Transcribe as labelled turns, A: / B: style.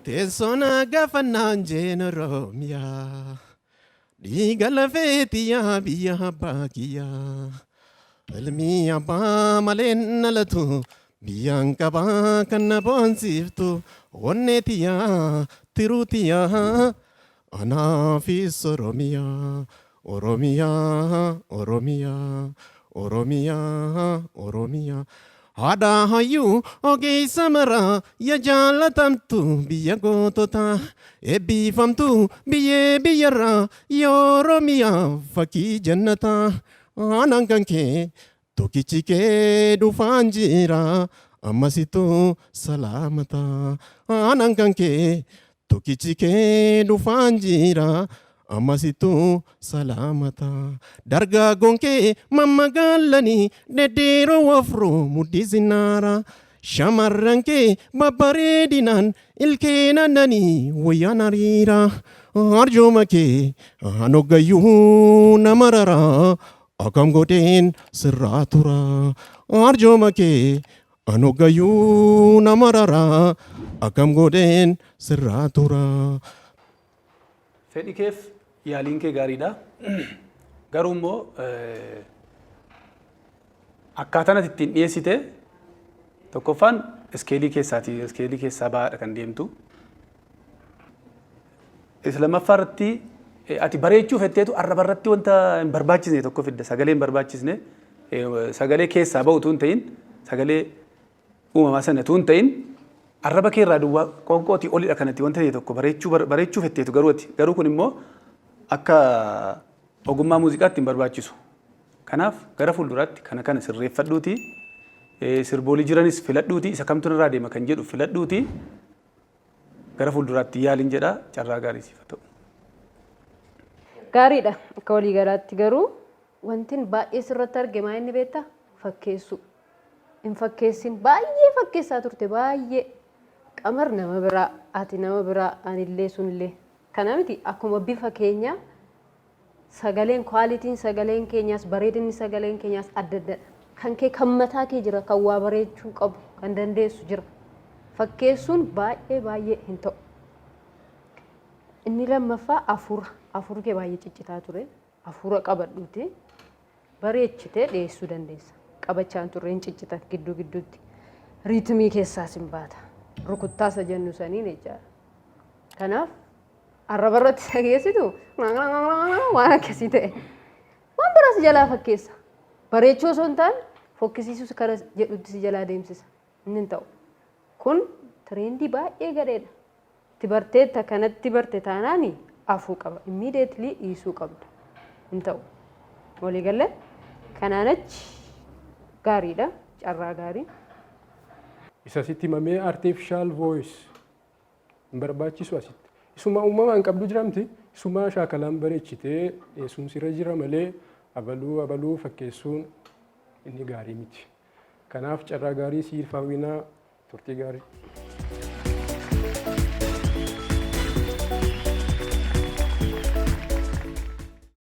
A: Teessoo na gaafannaan jeen Oromiyaa. Dhiiga lafee tiyyaa biyya abbaa kiyyaa. Ilmi abbaa malee dhalatu, biyyaan qabaa kan na boonsiiftu, onnee tiyyaa, tiruu tiyyaa, anaafis Oromiyaa, Oromiyaa, Oromiyaa, Oromiyaa, Oromiyaa. Haadha hayyuu ogeessa maraa, ya jaalatamtu biyya goototaa, eebbifamtu biyyee biyyarraa, yaa Oromiyaa fakkii jannataa. Aanaan kan kee tokkichi kee dhufaan jira, ammasittu salaamata. Aanaan kan kee tokkichi kee dhufaan jira, ammasittu salaamata. Dargaggoon kee mammagaalanii dhedheeroo wafroo mudhii zinnaara. Shamarran kee babbareedinaan ilkee naannanii wayyaan hariira. Arjooma kee hanoggayyuu nama raraa, akkam godheen sirraa tura. Arjooma kee hanoggayyuu nama raraa, akkam godheen sirraa tura.
B: Fedhi keef yaaliin kee gaariidha. Garuu immoo akkaataan ati ittiin dhiyeessite, tokkoffaan scale keessaati, scale keessaa bahaadha kan deemtu. Isa lammaffaa irratti ati bareechuu fetteetu arraba irratti wanta hin barbaachisne tokko fidda. Sagalee hin barbaachisne, sagalee keessaa bahu utuu hin ta'in, sagalee uumamaa sana utuu hin ta'in, arraba kee irraa duwwaa qoonqootii olidha kanatti wanta ta'e tokko bareechuu fetteetu. Garuu ati garuu kun immoo akka ogummaa muuziqaatti hin barbaachisu. Kanaaf gara fuulduraatti kana kana sirreeffadhuuti, sirboolii jiranis filadhuuti, isa kamtu irraa deema kan jedhu filadhuuti gara fuulduraatti yaaliin jedha. Carraa gaarii siif haa ta'u.
C: Gaariidha akka waliigalaatti, garuu wantin baay'ee sirratti arge maa inni beektaa? Fakkeessuu. Hin fakkeessin, baay'ee fakkeessaa turte baay'ee. Qamar nama biraa, ati nama biraa, anillee sunillee. Kana miti, akkuma bifa keenyaa sagaleen, qualityn sagaleen keenyaas, bareedinni sagaleen keenyaas adda addadha. Kan kee kan mataa kee jira, kan waa bareechuu qabu, kan dandeessu jira. Fakkeessuun baay'ee baay'ee hin ta'u. Inni lammaffaa afuura. Afuurri kee baay'ee ciccitaa ture. Afuura qabadhuuti bareechitee dhiyeessuu dandeessa. Qabachaan turre, hin ciccita gidduu gidduutti. Rhythm keessaas hin baata. Rukuttaasa jennu saniin jechaadha. Kanaaf arraba irratti dhageessitu waan akkasii ta'e. Waan biraas jalaa fakkeessa. Bareechuu osoo hin taane fokkisiisuus kara jedhutti si jalaa deemsisa. Inni hin ta'u. Kun trend baay'ee gadheedha. Itti barteetta, kanatti barte taanaani afuu qaba. Immediately dhiisuu qabda. Hin ta'u. Waliigallee kanaan achi gaariidha. Carraa gaarii.
D: Isa sitti himamee artificial voice hin barbaachisu asitti. Isuma uumamaan qabdu jiramti. Isuma shaakalaan bareechitee dhiyeessuun sirra jira malee abaluu abaluu fakkeessuun inni gaarii miti. Kanaaf carraa gaarii siif hawwinaa, turtii gaarii.